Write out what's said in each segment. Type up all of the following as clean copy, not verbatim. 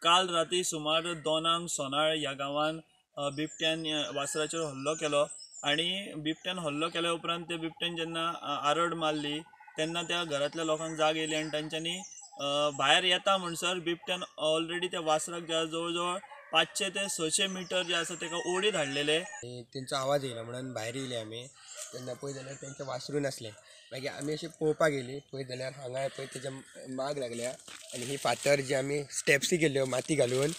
काल राती सुमार 2 सोनाळ ह्या गांवान बिबट्यान वासराचेर हल्लो केलो आनी बिबट्यान हल्लो केल्या उपरांत त्या बिबट्यान जेन्ना आरड मारली तेन्ना त्या घरांतल्या लोकांक जाग येयली आनी तांच्यांनी भायर येता म्हणसर बिबट्यान ऑलरेडी त्या वासराक जवळ जवळ 500 ते 600 मिटर जे आसा ताका ओडीत हाडलेले. तेंचो आवाज येयलो म्हणून भायर येयले आमी. तेन्ना पळय जाल्यार तेंचें वासरू नासलें. मागीर आमी अशें पळोवपाक गेली, पळयत जाल्यार हांगा पळय तेच्या माग लागल्या आनी ही फातर जी आमी स्टेप्सी केल्ल्यो माती घालून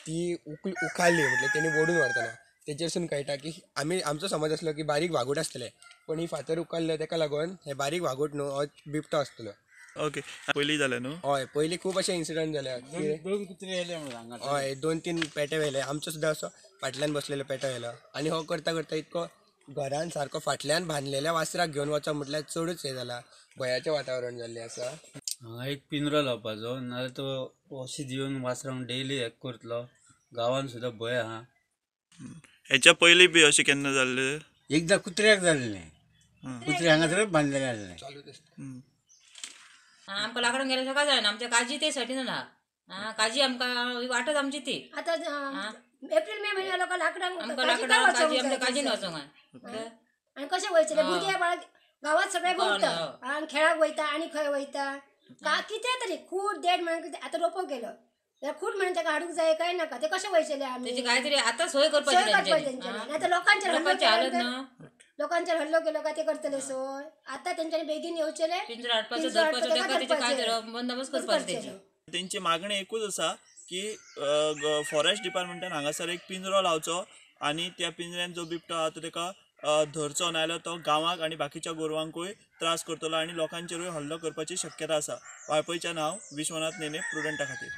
ती उखाळली, म्हटल्यार तेणी ओडून व्हरतना तेचेरसून कळटा की आमी आमचो समज आसलो की बारीक वागोट आसतले, पण ही फातर उखल्ले तेका लागून हे बारीक वागोट न्हू, हो बिबटो आसतलो. ओके, पयलीं जालें न्हू? हय, पयलीं खूब अशे इन्सिडंट जाले. दोन कुत्रे येयले म्हणून हांगा. हय, 2-3 पेटे व्हेले. आमचो सुद्दां असो फाटल्यान बसलेलो पेटो व्हेलो. आनी हो करता करता इतको घरान सारको फाटल्यान बांदलेल्या वासराक घेवन वचप म्हटल्यार चडूच हें जाला, भंयाचें वातावरण जाल्लें आसा. हांगा एक पिंजरो लावपाचो, नाजाल्यार तो अशीच येवन वासरांक डेली हेक करतलो. गांवान सुद्दां भंय आहा. हेच्या पयलीं बी अशें केन्ना जाल्लें? एकदां कुत्र्याक जाल्लें, कुत्रे हांगासरच बांदलेलें आसलें. चालूच आसता. आमकां लाकडां गेल्यार सगळें जायना, आमच्या काजी ते साठी ना, काजी आमकां वाटत आमची ती. आतां एप्रील मे म्हयन्या लोकां लाकडां आमकां लाकडां काजी आमच्या काजीन वचोंक जाय. आनी कशें वयतले भुरगे बाळ गांवांत सगळे भोंवता आनी खेळाक वयता आनी खंय वयता का कितें तरी खूट देड म्हणून आतां रोपो केलो जाल्यार खूट म्हणून ताका हाडूंक जाय काय नाका, ते कशें वयतले आमी? तेजी काय तरी आतां सोय करपाची तेंच्यांनी, नातर लोकांचेर हल्लो केलो, लोकांचेर हल्लो केलो काय ते करतले सोय. आतां तेंच्यांनी बेगीन येवचेले, तेंची मागणी एकूच आसा की फॉरेस्ट डिपार्टमेंटान हांगासर एक पिंजरो लावचो आनी त्या पिंजऱ्यान जो बिबटो आहा तो ताका धरचो, नाजाल्यार तो गांवाक आनी बाकीच्या गोरवांकूय त्रास करतलो आनी लोकांचेरूय हल्लो करपाची शक्यता आसा. वाळपयच्यान हांव विश्वनाथ नेने, प्रुडंटा खातीर.